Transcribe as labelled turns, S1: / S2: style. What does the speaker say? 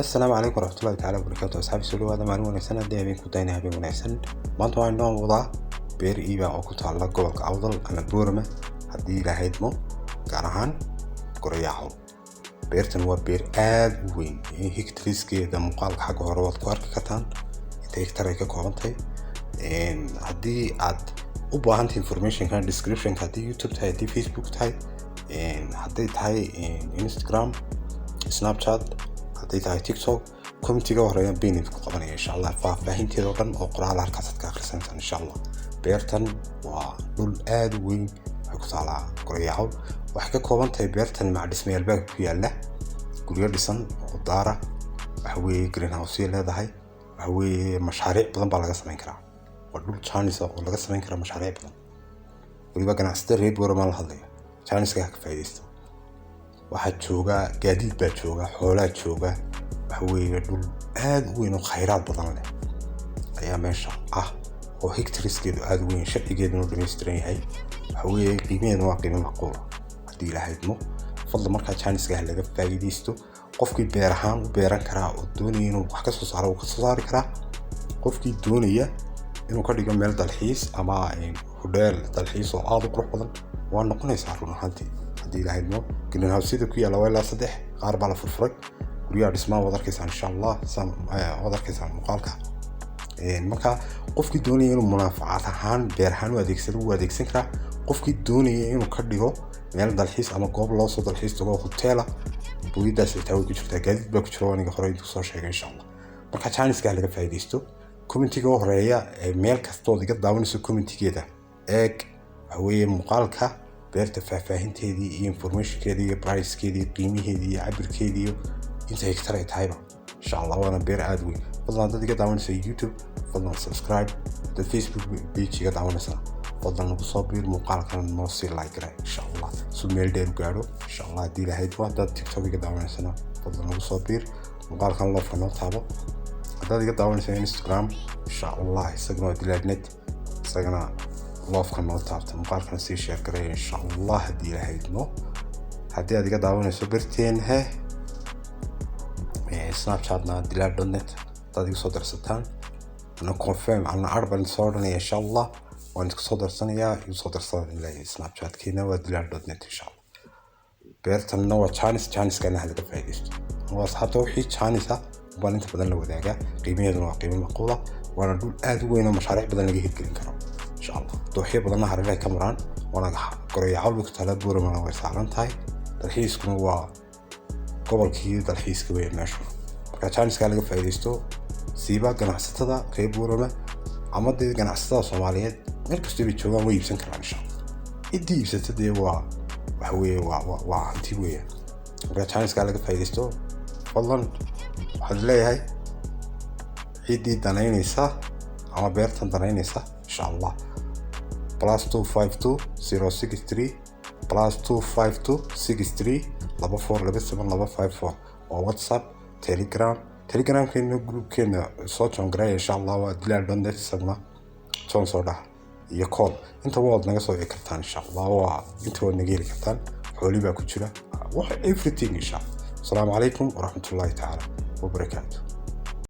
S1: Asalaamu calaykum waraxmatullahi tacaala wabarakaatu. Asxaabi, soo dhawaada. Maalin wanaagsan haddii habeen ku dayna, habeen wanaagsan. Maanta waxaan noo wadaa beer iiba oo ku taalla gobolka Awdal ama Boorama, haddii lahaydmo, gaar ahaan Gorayaxow. Beertan waa beer aad u weyn. Hectareskeeda muuqaalka xagga hore waad ku arki kartaan inta hectare ay ka kooban tahay. Haddii aad u baahantahay informationka, descriptionka, haddii YouTube tahay, haddii Facebook tahay, hadday tahay Instagram, Snapchat, hadday tahay TikTok, commentiga horeeya pin ku qabanaya, insha Allah, faahfaahinteeda oo dhan oo qoraal halkaasaad ka akhrisanaysaan, insha Allah. Beertan waa dhul aad u weyn. Waxay ku taalaa Gorayaxow. Waxay ka kooban tahay beertan maca dhismayaal baa ku yaala, guryo dhisan oo daara. Waxa weeye greenhouse leedahay. Waxa weeye mashaariic badan baa laga samayn karaa. Waa dhul chance oo laga samayn karaa mashaariic badan. Weliba ganacsatada reer Boorama la hadlaya, chanceka ka faa'iidaysta. Waxaa jooga gaadiid baa jooga, xoolaa jooga. Waxa weeye dhul aad u weyn oo khayraad badan leh ayaa meesha ah, oo hectareskeedu aad u weyn, sharcigeeduna u dhammaystiran yahay. Waxa weeye qiimaheedu waa qiimo macquula, haddii Ilaahay idmo. Fadlan markaa chanceka laga faa'iidaysto. Qofkii beer ahaan u beeran karaa oo doonaya inuu wax ka soo saaro, wuu ka soo saari karaa. Qofkii doonaya inuu ka dhigo meel dalxiis ama hudheel dalxiis oo aad u qurux badan, waa noqonaysaa run ahaantii, haddii Ilaahay idmo. Greenhouse-yada ku yaalla waa ilaa saddex, qaar baa la furfuray. Guryaha dhismaha waad arkaysaan, insha Allah, waad arkaysaan muuqaalka. Marka qofkii doonaya inuu munaafacaad ahaan, beer ahaan u adeegsado, wuu adeegsan karaa. Qofkii doonaya inuu ka dhigo meel dalxiis ama goob loo soo dalxiis tago, hoteela, booyadaas xitaa way ku jirtaa. Gaadiid baa ku jira, aniga hore intuu soo sheegay, insha Allah. Marka chanceka laga faa'iidaysto. Commentiga horeeya ee meel kastood iga daawanayso, commentigeeda eeg. Waxa weeye muuqaalka beerta faahfaahinteedii iyo informationkeedii iyo pricekeedii, qiimaheedii iyo cabirkeedii iyo inta hectare ay tahayba, insha Allah. Waana beer aada weyn. Fadlan haddaad iga daawanaysa YouTube, fadlan subscribe. Haddaad Facebook page iga daawanaysaa, fadlan nagu soo biir. Muuqaalkan noo sii like gare, insha Allah, su meel dheer u gaadho, insha Allah, haddii lahayd. Haddaad TikTok iga daawanaysana, fadlan nagu soo biir, muuqaalkan loveka noo taabo. Haddaad iga daawanaysa Instagram, insha Allah, isagana waa dilaadnet, isagana loveka noo taabta, muuqaalkana sii share gareeya, insha Allah, haddii lahaydno. Haddii aad iga daawanayso barteen he Snapchatna, dilaad.net, haddaad iga soo darsataan, ana confirm, ana add baan soo odhanaya, insha Allah. Waan isku soo darsanayaa, igu soo darsada ilaa Snapchatkeena waa dilaad.net, insha Allah. Beertanna waa chance, chancekana ha laga faa'iidaysto. Waa asxaabta wixii chance ah baan inta badan la wadaagaa. Qiimaheeduna waa qiimo macquula, waana dhul aad u weyn oo mashaariic badan laga hirgelin karo, insha Allah. Dooxyo badanna hareerahay ka maraan. Waana Gorayacawl bay ku taalaa, Buuramana way saaran tahay. Dalxiiskuna waa gobolkii dalxiiska weeye meeshu. Marka chanceka laga faa'iidaysto, siiba ganacsatada reer Buurama ama dee ganacsatada Soomaaliyeed meel kastoo bay joogaan, way iibsan karaan, insha Allah. Ciddii iibsata dee waa waxa weeye waa hanti weeyaan. Marka chanceka laga faa'iidaysto fadlan. Waxaad leeyahay ciddii danaynaysa ama beertan danaynaysa, insha Allah, +252 063, +252 63 242 7254 waa WhatsApp, Telegram. Telegramkeena groupkeena soo join gareeya, insha Allah. Waa dilaal.net, isaguna join soo dhaha iyo call intaba waad naga soo wici kartaan, insha Allah. Waa inta waad naga heli kartaan. Xooli baa ku jira, everything, insha Allah. Asalaamu calaykum waraxmatullahi tacaala wabarakaatu.